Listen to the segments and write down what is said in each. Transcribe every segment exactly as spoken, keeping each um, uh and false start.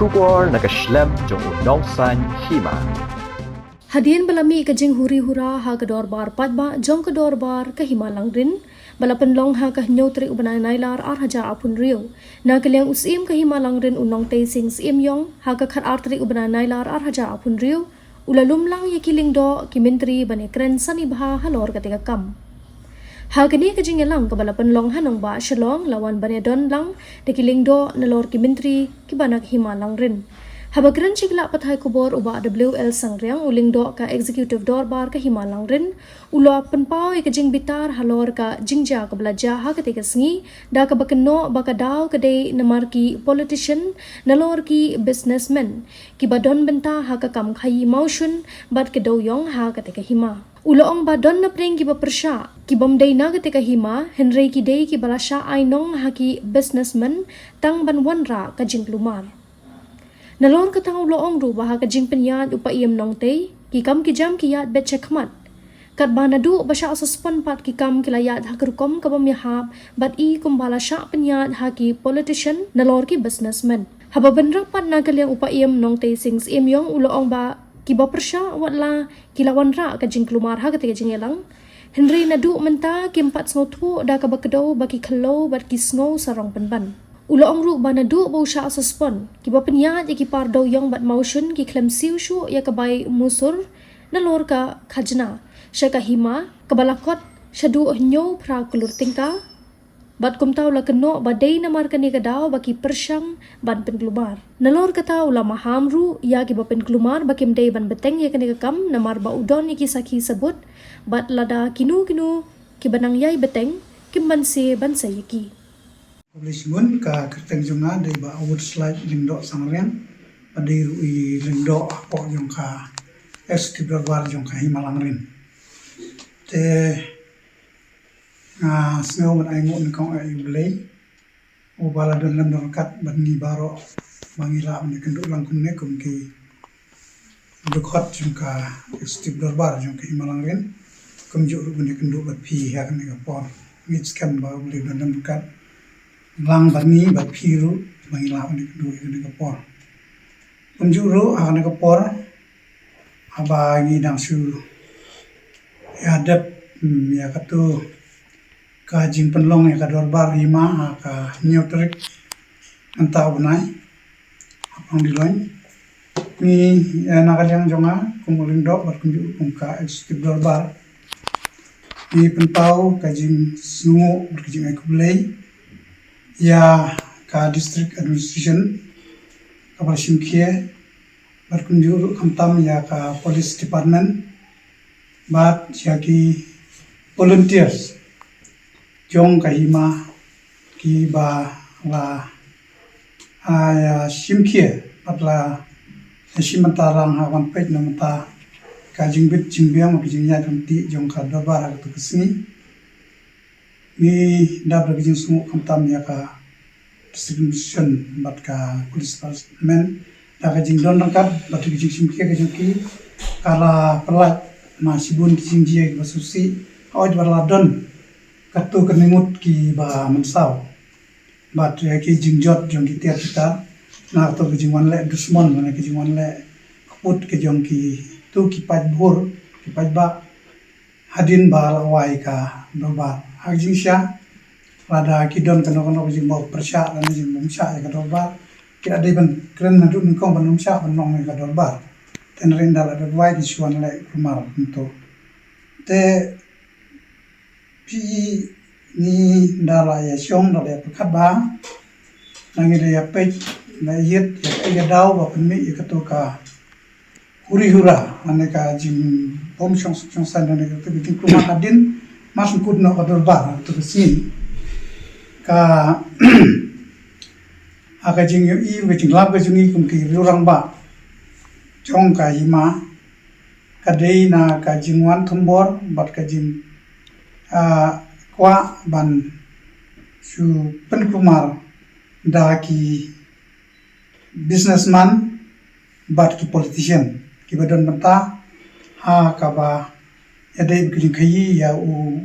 Khubor na ka shlem jong u nongsaiñ hima. Hadien ba la mih ka jinghuri hura ha ka dorbar paidbah jong ka dorbar ka Hima Langrin, ba la pynlong ha ka hynñiew tarik u bnai Nailar ar hajar arphew hynriew. Na ka liang u Syiem ka Hima Langrin u Nongtei Sing Syiemiong, ha ka khatar tarik u bnai Nailar ar hajar arphew hynriew, u la lum lang ïa ki lyngdoh ki myntri ban ïakren sani bha halor kata ka kam. Ha kane ka jingïalang kaba la pynlong ha nongbah Shillong, la wan ban ïadon lang da ki lyngdoh nalor ki myntri kiba na ka Hima Langrin. Haba kren sha ki lad pathai khubor u Bah W L Sangriang, u lyngdoh ka Executive Dorbar ka Hima Langrin, u la pynpaw ïa ka jingbitar halor ka jingjia kaba la jia ha kata ka sngi, da kaba kynnoh ba ka daw ka dei namar ki politician nalor ki businessmen kiba don bynta ha ka kam khaïi mawshun bad ka dewiong ha kata ka hima. U la ong ba don na pdeng kiba pyrshah, ki bym dei na kata ka hima, hynrei ki dei kiba la shah ai nong ha ki businessmen tang ban wanrah ka jingkulmar. Nalor kata u la ong ruh ba ha ka jingpynïaid u Paiem Nongtei, ki kam ki jam ki ïaid beit shakhmat. Katba naduh ba shah suspend pat ki kam ki la ïaid ha ka rukom kaba bym ïahap, bad i kumba la shah pynïaid ha ki politician nalor ki businessmen. Haba bynrap pat na ka liang u Paiem Nongtei Sing Syiemiong, u la ong ba kiba pyrshah wat la ki la wanrah ka jingkulmar ha kata ka jingïalang, hynrei naduh mynta kim pat sngewthuh da kaba kdew ba ki khloo bad ki sngew sarong pynban. U la ong ruh ba naduh ba u shah suspend, kiba pynïaid ïa ki par dewiong bad mawshun ki khlem siew shuh ïa ka bai musur nalor ka khajna sha ka hima, kaba la kot shaduh hynñiew phra klur tyngka. Bad kumta u la kynnoh ba dei namar kane ka daw ba ki pyrshang ban pynkulmar. Nalor kata u la maham ruh ïa kiba pynkulmar ba kim dei ban bteng ïa kane ka kam namar ba u don ïa ki sakhi sabut, bad lada kino kino kiba nang ïai bteng, kim banse banse ïa ki. Publish mun ka kyrteng jong nga dei Bah Awut Slide Lyngdoh Sangriang, ba dei ruh i lyngdoh hapoh jong ka Executive Dorbar jong ka Hima Langrin. Te nga sngew ban ai nguh nyngkong ïa U Blei uba la don lem don ryngkat bad ngi baroh ba ngi lah ban ïakynduh lang kumne kum ki dkhot jong ka Executive Dorbar jong ka Hima Langrin, kumjuh ruh ban ïakynduh bad phi ha kane ka por. Ngi skhem ba U Blei u don lem ryngkat lang bad ngi bad phi ruh ba ngi lah ban ïakynduh ha kane ka por. Kumjuh ruh ha kane ka por haba ngi dang shu ïa dep, hmm, ïa katu ka jingpynlong ïa ka dorbar hima ha ka hynñiew tarik mynta u bnai ha Pangdiloin. Ngi, eh, na ka liang jong nga kum u lyngdoh bad kumjuh kum ka Executive Dorbar, ngi pynpaw ka jingsngewnguh bad ka jingai khublei ïa ka District Administration kaba la shim khia, bad kumjuh ruh khamtam ïa ka Police Department bad ïa ki volunteers jong ka hima kiba la, ah, ïa shim khia bad la ïa shim bynta lang ha ban peit na bynta ka jingbit jingbiang, ka jingïaid ryntih jong ka dorbar ha katu ka sngi. Ngi dap da ka jingsngewnguh khamtam ïa ka District Administration bad ka Police Department da ka jingdon ryngkat bad ka jingshim khia ka jong ki, ka la pyllait na shibun ki jingjia kiba sngewsih, hooid ba la don katto katne ngut kiba mynsaw. Bad ïa ki jingjot jong ki tiar ki tar na kato ka jingwan leh dusmon, lane ka jingwan leh kput ka jong kito ki paidbah, ki paidbah hadien ba la wai ka dorbar. Ha ka jingshisha, lada ki don kano kano ka jingbym pyrshah lane jingbymshah ïa ka dorbar, ki la dei ban kren naduh nyngkong ban ym shah ban long ïa ka dorbar. Te hynrei ynda la dep wai ki shu wan leh kulmar kumto. Te phi, ngi da la ïa shong, da la ïa pyrkhat bha, ngi da ïa peit, da ïa ïit ïa ka daw ba pynmih ïa kato ka huri hura, lane ka jingbym shong suk shong saiñ, lane kato ka jingkulmar hadien mar shu kut noh ka dorbar ha kato ka sngi. Ka, ha ka jingïohi, ka jinglap ka jong ngi kum ki riew rangbah jong ka hima, ka dei na ka jingwan thombor bad ka jing, ah, kwah ban shu pynkulmar da ki businessman bad ki politician kiba don bynta ha kaba ïadei bad ka jingkhaïi ïa u,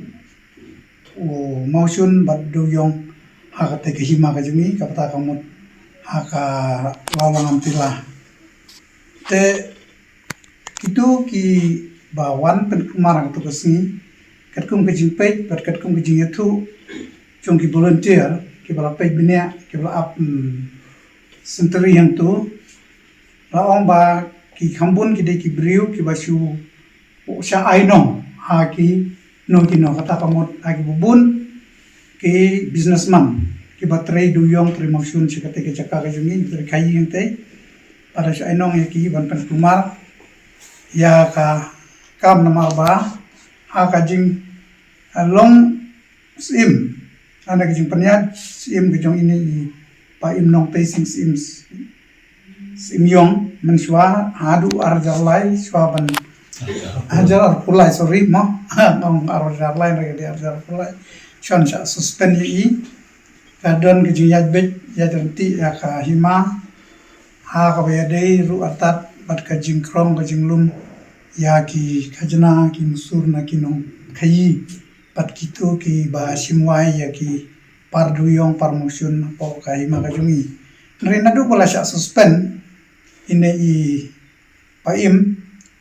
u mawshun bad dewiong ha kata ka hima ka jong ngi, kaba ta ka mut Ha ka Lawlong Amtila. Te kito kiba wan pynkulmar ha kato ka sngi, katkum ka jingpeit bad katkum ka jingïathuh jong ki volunteer kiba la peit bniah, kiba la ap, hmm, sentri hangto, la ong ba ki kham bun ki dei ki briew kiba shu shah ai nong ha kino kino, kata ka mut ha kiba bun ki businessman kiba trei dewïong, trei mawshun sha katei ka jaka ka jong ngi, trei khaïi hangtei. Bad la shah ai nong ïa ki ban pynkulmar ïa ka kam, namar ba ha ka jing, ah, long syiem, ha ka jingpynïaid syiem ka jong ine i Pa Im Nongtei Sing Syiem, Syiem Ïong, mynshuwa haduh ar hajar lai, shuwa ban, hajar arphew lai, sorry mo, nong ar hajar lai, ar hajar arphew lai, shuwa shah suspend ïa i. Ka don ka jingïaid beit, ïaid ryntih ïa ka hima, ha kaba ïadei ruh artat bad ka jingkrong ka jinglum ïa ki khajna, ki musur na ki nongkhaïi bad kito kiba shim wai ïa ki par dewïong, par mawshun hapoh ka hima ka jong i. Hynrei naduh ba la shah suspend ine i Pa Im,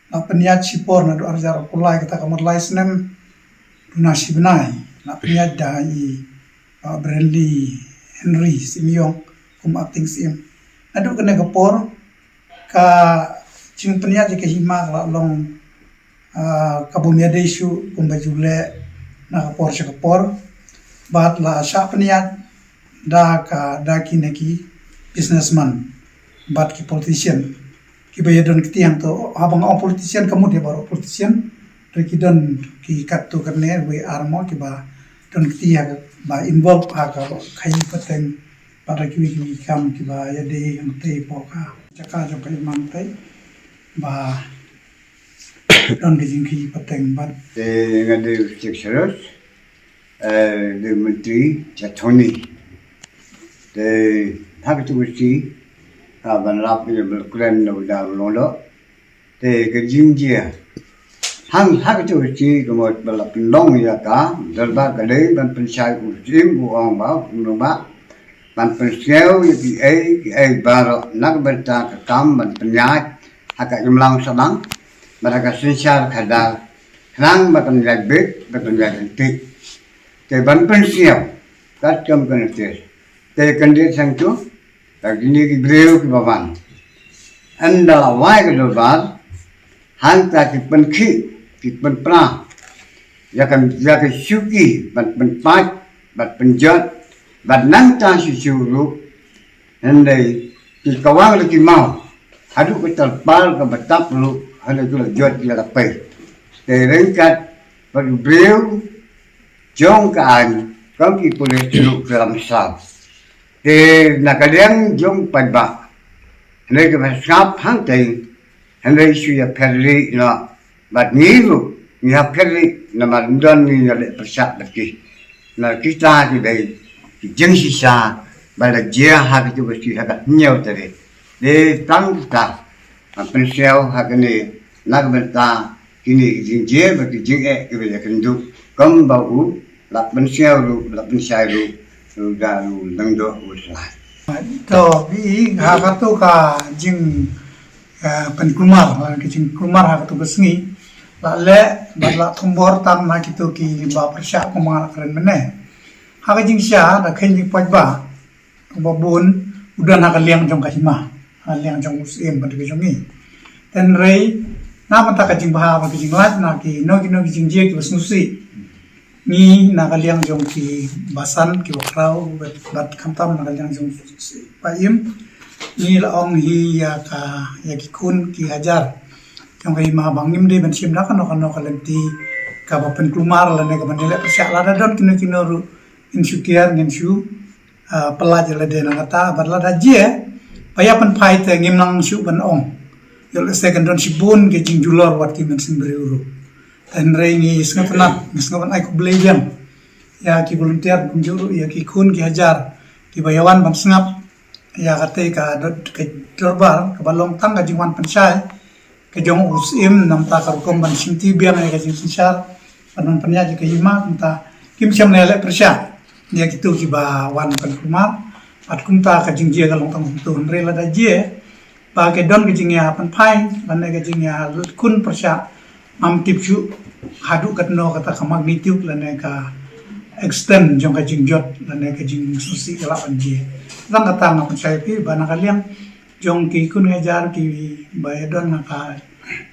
la pynïaid shipor naduh ar hajar arphew lai, kata ka mut lai snem duna shi bnai, la pynïaid da i, uh, Brenly Henry Syiem Ïong kum acting syiem. Naduh kane ka por ka jingpynïaid ïa ka hima ka la long, ah, ka bym ïadei shuh kumba ju leh na ka por sha ka por, bad la shah pynïaid da ka, da kine ki businessman bad ki politician kiba ïadon kti hangto. Haba nga ong politician, ka mut ïa baroh politician, hynrei ki don ki katto katne, wei ar mo, kiba don kti ha ka, ba involve ha ka khaïi pateng bad ha kiwei kiwei ki kam kiba ïadei hangtei hapoh ka jaka jong ka imam tei, ba don ka jingkhaïi pateng bad. Te nga dei u Chief Saroj, eh, dei u Myntri Jathoni. Te ha ka tu ka chi, ka ban lap ïa ba kren da u da u long doh. Te ka jingjia, hang ha ka tu ka chi ka mut ba la pynlong ïa ka dorbar ka dei ban pynshai u Syiem, u ong ba u nongba ban pynsngew ïa kiei kiei baroh na ka bynta ka kam ban pynïaid ha ka imlang sahlang bad ha ka synshar khadar, khnang ba kan ïaid beit, ba kan ïaid ryntih. Te ban pynsngew katkum ka notice. Te kyndit hangto, ka kine ki briew kiba wan, ynda la wai ka dorbar, hangta ki pynkhih, ki pynpra ïa ka, ïa ka shuki ban pynpait, ban pynjot, bad nangta shuh shuh ruh, hynrei ki kawang da ki maw, haduh ka tyrpal kaba tap ruh, hynrei ki la jot, ki la pei. Te ryngkat bad u briew jong ka aiñ, kum ki pulit ruh ki la msaw. Te na ka liang jong paidbah, hynrei kiba sngap hangtei, hynrei shu ïa pher rieh noh bad ngi ruh, ngi hap pher rieh namar ym don ngi ïaleh pyrshah bad ki. Na kita ki dei ki jingshisha ba la jia ha ka tu ka chi ha ka hynñiew tarik. Dei tang kita, ah, pynsngew ha kane na ka bynta kine ki jingjia bad ki jingeh kiba ïakynduh, kumba u la pynsngew ruh, la pynshai ruh, ruh da ruh lyngdoh u slai. To, i ha kato ka jing, eh, pynkulmar, ka jingkulmar ha kato ka sngi, la leh bad la thombor tang na kito kiba pyrshah kumba nga la kren mynne. Ha ka jingshisha, da kheiñ jingpait ba uba bun u don ha ka liang jong ka hima, ha ka liang jong u Syiem bad ka jong ngi. Hynrei na bynta ka jingbha bad ka jinglait na kino kino ki jingjia kiba sngewsih, ngi na ka liang jong ki basan kiba khraw bad, bad khamtam na ka liang jong u Syiem, ngi la ong hi ïa ka, ïa ki khun ki hajar jong ka hima ba ngim dei ban shim da kano kano ka lynti kaba pynkulmar lane kaba ïaleh pyrshah. Lada don kino kino ruh, ngin shu kiar, ngin shu ah, pyllait ïa lade na kata, bad lada jia ba ïa pynphai te ngim nang shuh ban ong. Ïoh lehse kan don shibun ki jingjulor wat ki mynsiem briew ruh. Hynrei ngi sngewtynnat, ngi sngewbha ban ai khublei biang ïa ki volunteer, kumjuh ruh ïa ki khun ki hajar kiba ïa wan ban sngap ïa katei ka dor-, ka dorbar kaba long tang ka jingwan pynshai ka jong u Syiem, namar ka rukom ban shimti biang ïa ka jingsynshar, ban pynïaid ïa ka hima, namar kim shym la ïaleh pyrshah ïa kito kiba wan pynkulmar. Pat kumta ka jingjia ka long tang kumtu, hynrei lada jia ba ka don ka jingïa pynphai lane ka jingïa khun pyrshah, ngam tip shuh haduh katno kata ka magnitude lane ka extent jong ka jingjot lane ka jingsngewsih ka lah ban jia. Tang kata nga pynshai phi ba na ka liang jong ki khun hajar kiba ïadon ha ka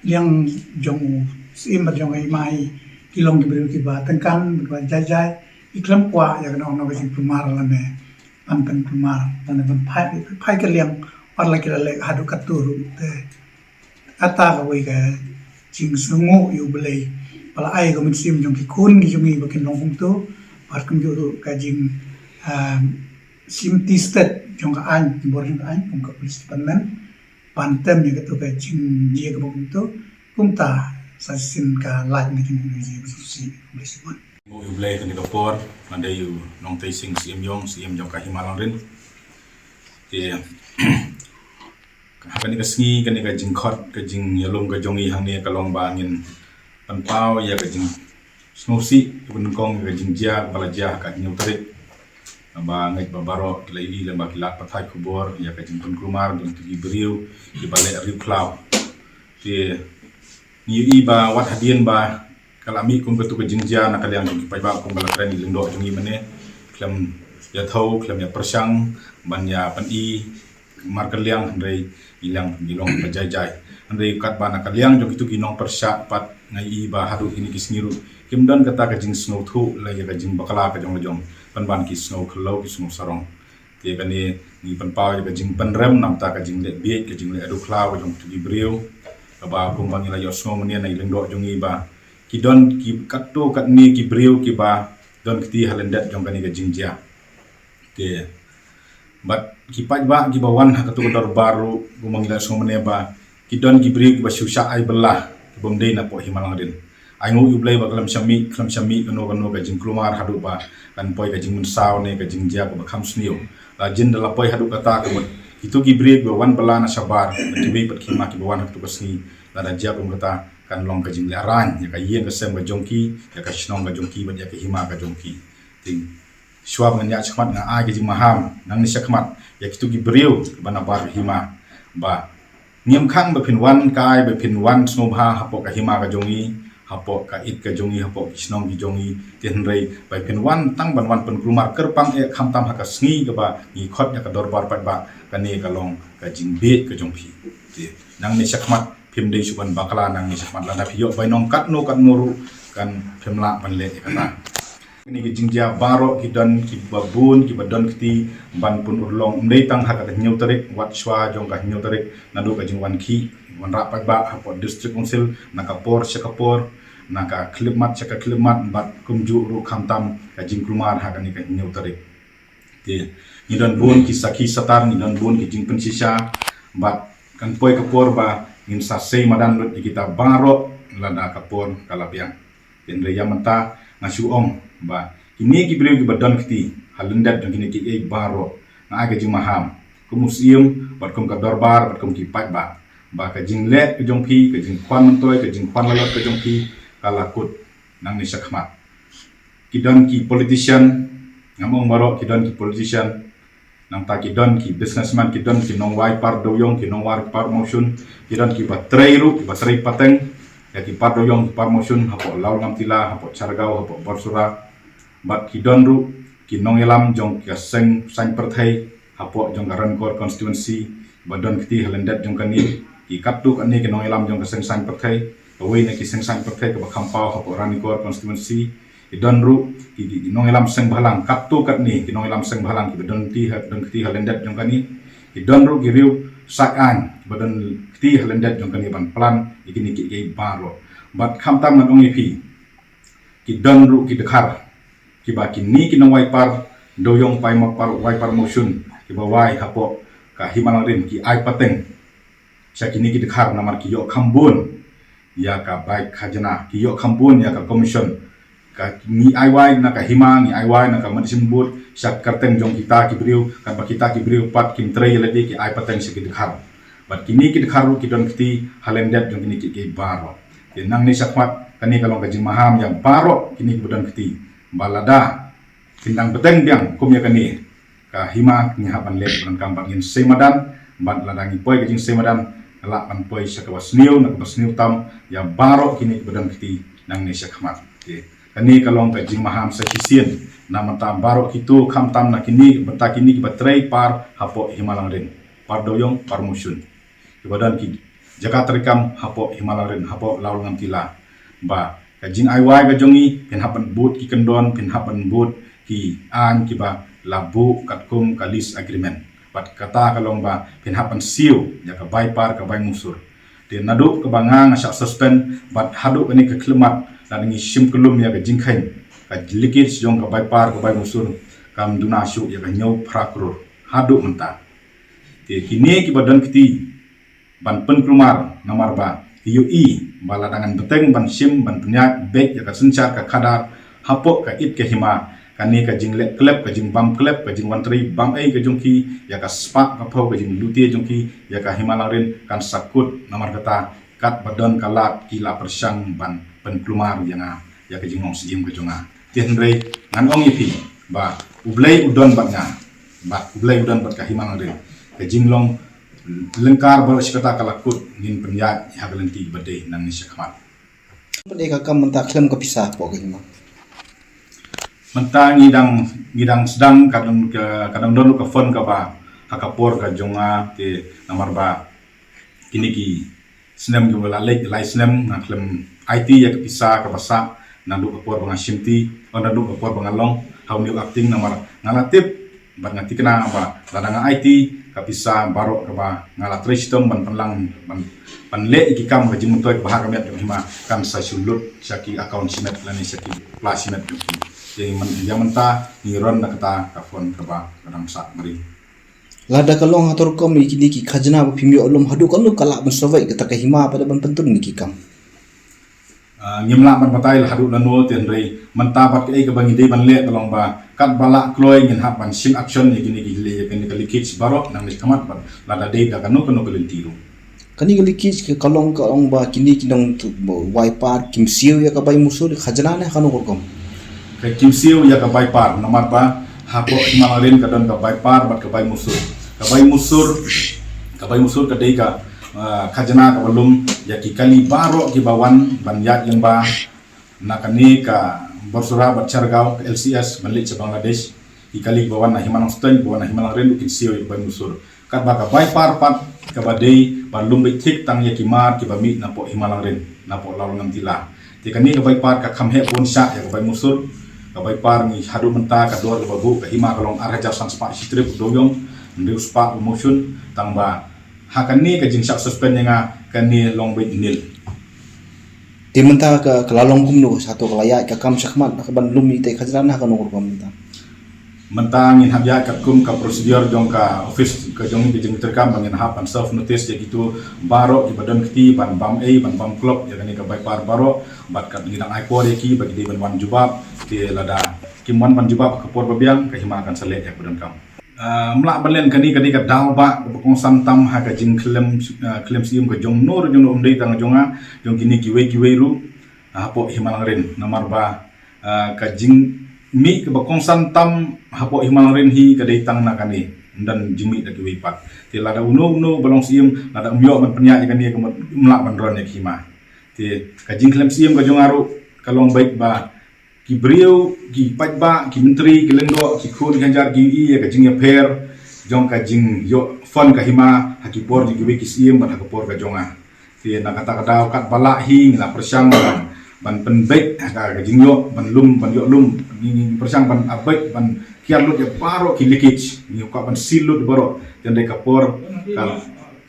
liang jong u Syiem bad jong ka Hima hi, ki long ki briew kiba tyngkang, kiba jai jai, ki khlem kwah ïa kano kano ka jingkulmar lane ban pynkulmar lane ban phai, phai ka liang, wat la ki la leh haduh katno ruh. Te kata kawei ka jingsngewnguh ïa U Blei ba la ai ka mynsiem jong ki khun ki jong ngi ba kin long kumtu, bad kumjuh ruh ka jing, um, shimti stet jong ka aiñ, bor jong ka aiñ, kum ka police department, ban tem ïa katu ka jingjia kaba kumtu. Kumta sa shisien ka live meeting jong ngi ba shisien, U Blei shibun. Ngi U Blei kane ka por, nga dei u Nongtei Sing Syiem Ïong, Syiem jong ka Hima Langrin. Te ha kane ka sngi, kane ka jingkhot, ka jingïalum ka jong ngi hangne ka long ba ngin pynpaw ïa ka jingsngewsih, ka pynlong ïa ka jingjia ba la jia ha ka hynñiew tarik. Ba ngeit ba baroh ki la ïohi lem bad ki la pathai khubor ïa ka jingpynkulmar jong kitu ki briew kiba leh riewkhlaw. Te ngi ïohi ba wat hadien ba ka la mih kum katu ka jingjia na ka liang jong ki paidbah, kumba la kren i lyngdoh jong ngi mynne, khlem ïa thew, khlem ïa pyrshang ban ïa pyni markylliang, hynrei ngi liang ngi long ba jai jai. Hynrei katba na ka liang jong kitu ki nongpyrshah pat nga ïohi ba haduh kine ki sngi ruh kim don kata ka jingsngewthuh la ïa ka jingbakla ka jong la jong, pynban ki sngew khlaw, ki sngew sarong. Te kane ngi pynpaw ïa ka jingpynrem namar ka jingleh bieit, ka jingleh riewkhlaw ka jong kitu ki briew, kaba kumba ngi la ïohsngew mynne na i lyngdoh jong ngi ba ki don ki katto katne ki briew kiba don kti ha lyndet jong kane ka jingjia. Te bad ki paidbah kiba wan ha katu ka dorbar ruh, kumba ngi la ïohsngew mynne ba ki don ki briew kiba shu shah ai bylla, kibym dei na poh Hima Langrin. Ai nguh ïa U Blei ba khlem shah mih, khlem shah mih kano kano ka jingkulmar haduh ba kan poi ka jingmynsaw ne ka jingjia kaba kham sniew. La jin da la poi haduh kata ka mut kitu ki briew kiba wan bylla na shabar, bad kiwei pat ki hima kiba wan ha katu ka sngi, lada jia kum kata kan long ka jinglehrain ïa ka ïing ka sem ka jong ki, ïa ka shnong ka jong ki bad ïa ka hima ka jong ki. Te shuwa ba ngan ïaid shakhmat, nga ai ka jingmaham nangne shakhmat ïa kitu ki briew kiba na bar ka hima ba ngim khang ba phin wan kai, ba phin wan sngewbha hapoh ka hima ka jong ngi, hapoh ka it ka jong ngi, hapoh ki shnong ki jong ngi. Te hynrei ba phin wan tang ban wan pynkulmar kyrpang eh khamtam ha ka sngi kaba ngi khot ïa ka dorbar paidbah, kane ka long ka jingbieit ka jong phi. Te nangne shakhmat phim dei shuh ban bakla, nangne shakhmat lada phi ïoh bainong katno katno ruh kan phim lah ban leh ïa kata. Kine ki jingjia baroh ki don kiba bun kiba don kti ban pynurlong, ym dei tang ha ka hynñiew tarik, wat shuwa jong ka hynñiew tarik, naduh ka jingwan khih wanrah paidbah hapoh District Council, na ka por sha ka por, na ka khyllipmat sha ka khyllipmat, bad kumjuh ruh khamtam ka jingkulmar ha kane ka hynñiew tarik. Te ngi don bun ki sakhi satar, ngi don bun ki jingpynshisha, bad kan poi ka por ba ngin sa sei madan lut ïa kita baroh lada ka por ka la biang. Hynrei ïa mynta nga shu ong ba kine ki briew kiba don kti ha lyndet jong kine kiei kiei baroh, nga ai ka jingmaham kum u Syiem bad kum ka dorbar bad kum ki paidbah ba ka jingleh ka jong phi, ka jingkhwan myntoi, ka jingkhwan lalot ka jong phi ka la kut nangne shakhmat. Ki don ki politician, ngam ong baroh, ki don ki politician, nangta ki don ki businessman, ki don ki nongwai par dewïong, ki nongwai par mawshun, ki don kiba trei ruh, kiba trei pateng ïa ki par dewïong, ki par mawshun hapoh Lawlngamtila, hapoh Charigaw, hapoh Barsura. Bad ki don ruh ki nongïalam jong ka seng saiñ pyrthei hapoh jong ka Ranikor constituency ba don kti ha lyndet jong kane, ki katto katne ki nongïalam jong ka seng saiñ pyrthei, kawei na ki seng saiñ pyrthei kaba kham paw hapoh Ranikor constituency. Ki don ruh ki, ki, ki nongïalam seng bhalang, katto katne ki nongïalam seng bhalang kiba don kti ha, don kti ha lyndet jong kane. Ki don ruh ki riew said aiñ kiba don kti ha lyndet jong kane ban plan ïa kine kiei kiei baroh. Bad khamtam ngan ong ïa phi, ki don ruh ki dkhar kiba kine ki nongwai par dewïong, pai ma par, wai par mawshun, kiba wai hapoh ka Hima Langrin, ki ai pateng sha kine ki dkhar namar ki ïoh kham bun ïa ka bai khajna, ki ïoh kham bun ïa ka commission. Ka ngi ai wai na ka hima, ngi ai wai na ka medicine board sha kyrteng jong kita ki briew, katba kita ki briew pat kim trei ïa lade, ki ai pateng sha ki dkhar. Bad kine ki dkhar ruh ki don kti ha lyndet jong kine kiei kiei baroh. Te nangne shakhmat kane ka long ka jingmaham ïa baroh kine kiba don kti ba lada kin dang bteng biang kum ïa kane, ka hima ngi hap ban leh ban kam ban ngin sei madan, bad lada ngi poi ka jing sei madan, lah ban poi sha kaba sniew, na kaba sniew tam ïa baroh kine kiba don kti nangne sha khmat. Kane ka long ka jingmaham sa shisien na bynta baroh kito, khamtam na kine, bynta kine kiba trei par hapoh Hima Langrin, par Dewiong, par Mawshun, kiba don ki jaka treikam hapoh Hima Langrin, hapoh Lawlngamtila, ba ka jingai wai ka jong ngi, phin hap ban bud ki kyndon, phin hap ban bud ki aiñ kiba la buh katkum ka lease agreement. Bad kata ka long ba phin hap ban siew ïa ka bai par, ka bai musur. Te naduh kaba nga nga shah suspend bad haduh kane ka khyllipmat, lada ngi shim kyllum ïa ka jingkheiñ, ka leakage jong ka bai par, ka bai musur, kam duna shuh ïa ka hynñiew phra klur haduh mynta. Te kine kiba don kti ban pynkulmar, namar ba ki ïohi ba lada ngan bteng ban shim, ban pynïaid beit ïa ka synshar ka khadar hapoh ka it ka hima, kane ka jingleh klep, ka jingbam klep, ka jingwan trei bam ei ka jong ki ïa ka spah ka phew, ka jinglute jong ki ïa ka Hima Langrin, kan sa kut. Namar kata, katba don ka lad, ki la pyrshang ban pynkulmar ïa nga ïa ka jinglong Syiem ka jong nga. Te hynrei ngan ong ïa phi ba U Blei u don bad nga, bad U Blei u don bad ka Hima Langrin. Ka jinglong lyngkar baroh shi katta ka la kut, ngin pynïaid ha ka lynti ba dei nangne sha khmat. Pyneh ka kam mynta khlem ka pisa hapoh ka hima. Mynta ngi dang, ngi dang sdang, ka don ka, ka dang don ruh ka fund kaba ha ka por ka jong nga, te namar ba kine ki snem kiba la leit, lai snem nga khlem aiti ïa ka pisa kaba sah naduh ka por ba nga shim ti, oh, naduh ka por ba nga long ha une u acting, namar nga la tip bad nga tikna ba lada nga aiti ka pisa baroh kaba nga la trei shitom ban pynlang, ban, ban leh ïa ki kam ka jingmyntoi kaba ha ka met jong hima, kan sa shu lut sha ki account shimet lane sha ki pla shimet jong ki. Te man, ïa mynta ngi run na kata ka fund kaba ka dang sah mari. Lada ka long hato rukom ïa kine ki khajna ba phim ïoh lum, haduh katno ka lah ban survive kata ka hima pat ban pyntur ïa ki kam? Ah, ngim lah ban batai la haduh lano, te hynrei mynta pat kaei kaba ngi dei ban leh ka long ba katba lah kloi ngin hap ban shim action ïa kine ki, ïa kine ki leakage baroh nangne sha khmat, bad lada dei da kano kano ka lynti ruh. Kane ka leakage ka, ka long, ka long ba kine ki nong tu, ba bai par kim siew ïa ka bai musur, khajna ne kano ka rukom? Ka kim siew ïa ka bai par, namar ba hapoh Hima Langrin ka don ka bai par bad ka bai musur. Ka bai musur, ka bai musur ka dei ka, ah, khajna kaba lum ïa ki kali baroh kiba wan ban ïaid lyngba na kane ka Barsora bad Shargaon, ka L C S, ban leit sha Bangladesh. Ki kali kiba wan na Hima Nongstoiñ, kiba wan na Hima Langrin ruh kin siew ïa ka bai musur. Katba ka bai par pat kaba dei ba lum beit thik tang ïa ki mar kiba mih napoh Hima Langrin, napoh Lawlngamtila. Te kane ka bai par ka kham heh bun shah ïa ka bai musur. Ka bai par ngi haduh mynta ka dor kaba buh ka hima ka long ar hajar san spah shitrip u Dewiong, hynriew spah u Mawshun, tang ba ha kane ka jingshah suspend ïa nga kane long beit nil. Te mynta ka, ka la long kumno, hato ka la ïaid ka kam sha khmat na ka ban lum ïa ka khajna ne kano ka rukom mynta? Mynta ngin hap ïaid katkum ka procedure jong ka office ka jong ngi, ka jingtreikam, ba ngin hap ban serve notice ïa kito baroh kiba don kti ban bam ei, ban bam klop ïa kane ka bai par baroh, bad kat ngi dang ai por ïa ki ba ki dei ban wan jubab. Te lada kim wan ban jubab ha ka por ba biang, ka hima kan sa leh ïa kaba donkam. Ah, ym lah ban len, kane ka dei ka daw ba, ba kongsan tam ha ka jingkhlem, ah, khlem Syiem ka jong no ruh jong no, ym dei tang jong nga, jong kine kiwei kiwei ruh, ah, hapoh Hima Langrin, namar ba, ah, ka jingmih kaba kongsan tam hapoh Hima Langrin hi ka dei tang na kane, ym don jingmih da kiwei pat. Te lada uno uno ba long Syiem lada ym ïoh ban pynïaid ïa kane, ka mut ym lah ban run ïa ka hima. Te ka jingkhlem Syiem ka jong nga ruh ka long beit ba ki briew, ki paidbah, ki myntri, ki lyngdoh, ki khun ki hajar ki ïohi ïa ka jingïapher jong ka jingïoh fund ka hima ha ki por jong kiwei ki Syiem bad ha ka por ka jong nga. Te na kata ka daw katba lah hi ngi la pyrshang ban, ban pynbeit ha ka, ka jingïoh ban lum, ban ïoh lum. Ngi, ngi pyrshang ban update, ban kiar lut ïa baroh ki leakage, ngi kwah ban seal lut baroh. Te hynrei ka por ka,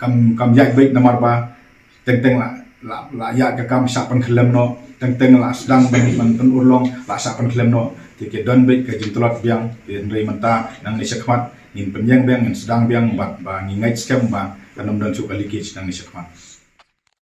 kam, kam ïaid beit namar ba teng teng la, la, la ïaid ka kam shah pynkhlem noh, teng teng la sdang ban, ban pynurlong la shah pynkhlem noh. Te ki don beit ka jingtlot biang, te hynrei mynta nangne sha khmat ngin pynïeng biang, ngin sdang biang, bad ba ngi ngeit skhem ba kan ym don shuh ka leakage nangne sha khmat.